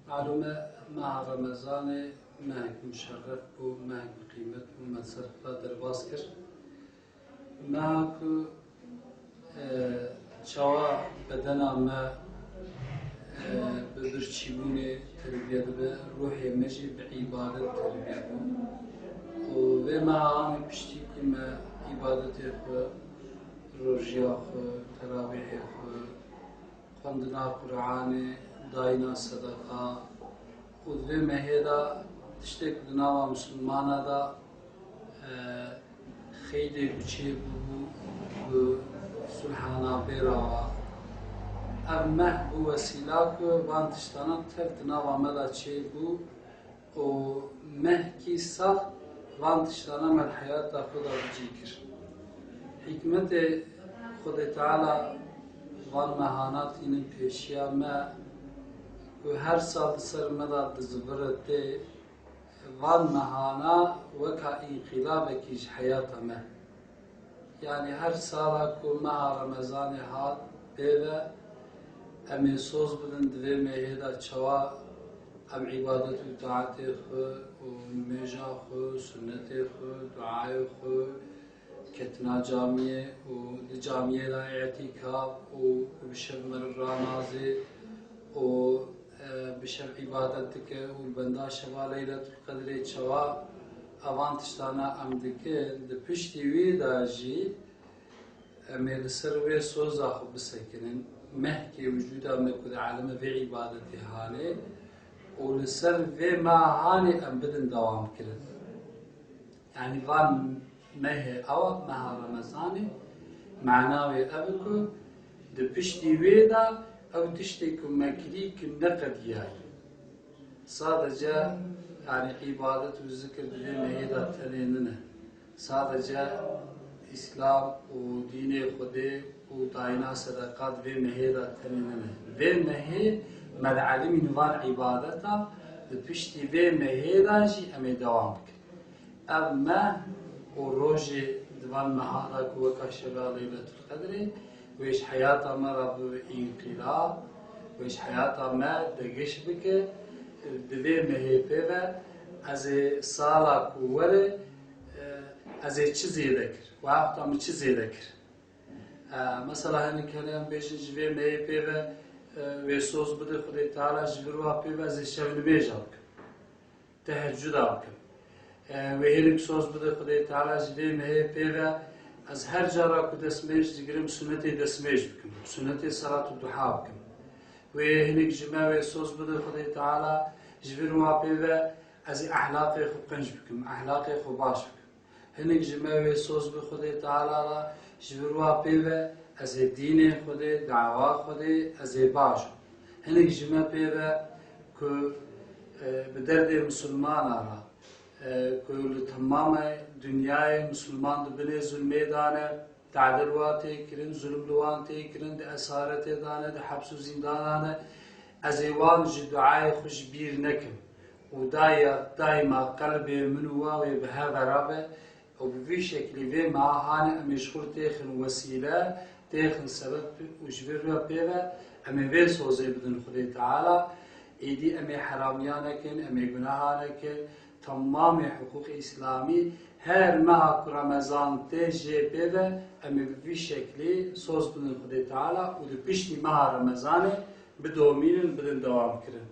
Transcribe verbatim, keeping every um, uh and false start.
Malûm e, meha Remezanê mehek muşerref bû, mehek bi qîmet bû, me ser xwe derbas kir. Meha ku, e, çawa bedena me, e, bi birçîbûnê terbiye dibe, ruhê me jî bi îbadet terbiye bû. Û vê meha anî piştî ku me îbadetê xwe, rojiya xwe, terawîhê xwe, xwendina Quranê, dayîna sedeqa û di vê mehê de tiştê ku di nava misilmana de, e, xeydê ku çêbûbû bi sulha navbêra wa. Ev meh bû wesîla ku van tiştana tev di nava me de çêbû û mehkî sax van tiştana me li heyata xwe de bi cî kir. Hikmetê Xwedê Teala van mehana tînin pêşiya me ku her sal di ser me de dizivire tê, van mehana weka înqilabekî ji heyata me. Yanî her sala ku meha Remezanê hat pê ve, em ê soz bidin di vê mehê de çawa em îbadet û taetê xwe û nimêja xwe, sunnetê xwe, duayê xwe, ketina camiyê û di camiyê de îtîkaf û bi şev meriv ranazê û, e, bi şev îbadet dike û li benda şeva Leyletul Qedrê çawa evan tiştana em dikin, di piştî wî de jî em ê li ser wê soza xwe bisekinin. Mehkê wicûda me ku dielime vê îbadetê hanê û li ser vê meha hanê em bidin dewamkirin. Yanî van mehê ew, meha Remezanê, mana wê ev e ku di piştî wê de ew tiştê ku me kirî ki neqediyayî. Sadece, yanî, îbadet û zikir di vê mehê de tenê nine. Sadece Îslam û dînê Xwedê û dayîna sedeqa di vê mehê de tenê nine. Vê mehê me dielimîn van îbadeta, di piştî vê mehê de jî em ê dewam bikin. Ev meh û rojê di van meha de ku weka şeva Leyletul Qedrê, wê ji heyata me re bibe înqîlab, wê ji heyata me degiş bike. Di vê mehê pê ve ez ê sala ku were, e, ez ê çi zêde kir? Wexta min çi zêde kir? E, mesela hinek hene em bêjin ji vê mehê pê ve, e, wê soz bide Xwedê Teala ji vir wa pê ve ez ê şev nimêja bikim. Tehecuda bikim. E, wê hinek soz bide Xwedê Teala ji vê mehê pê ve ez her cara ku destmêj digirim sunetê destmêj bikim. Sunetê salatu duha bikim. Wê hinek ji me wê soz bide Xwedê Teala ji vir wa pê ve ez ê ehlaqê xwe qenc bikim, ehlaqê xwe baş bikim. Hinek ji me wê soz bi Xwedê Teala re ji vir wa pê ve ez ê dînê Xwedê, dawa Xwedê ez ê baş bim. Hinek ji me pê ve ku, e, bi derdê misilmana re, e, ku li temamê dinyayê misilman di binê zulmê de ne, tadil wan tê kirin, zulm li wan tê kirin, di esaretê de ne, di heps û zîndana ne, ez ê wan ji duayê xwe ji bîr nekim. Û daye, daîma qelbê min û wa wê bi hev ve rabe, û bi vî şeklî vê meha hanê em ê ji xwe têxin wesîle, têxin sebeb û ji vir ve pê ve em ê vê sozê bidin Xwedê Teala. Êdî em ê heramiya nekin, em ê gunaha nekin. Temamê hiqûqê îslamî her meha ku Remezan tê jê pê ve em ê bi vî şeklî soz bidin Xwedê Teala û di piştî meha Remezanê bidomînin, bidin dewam kirin.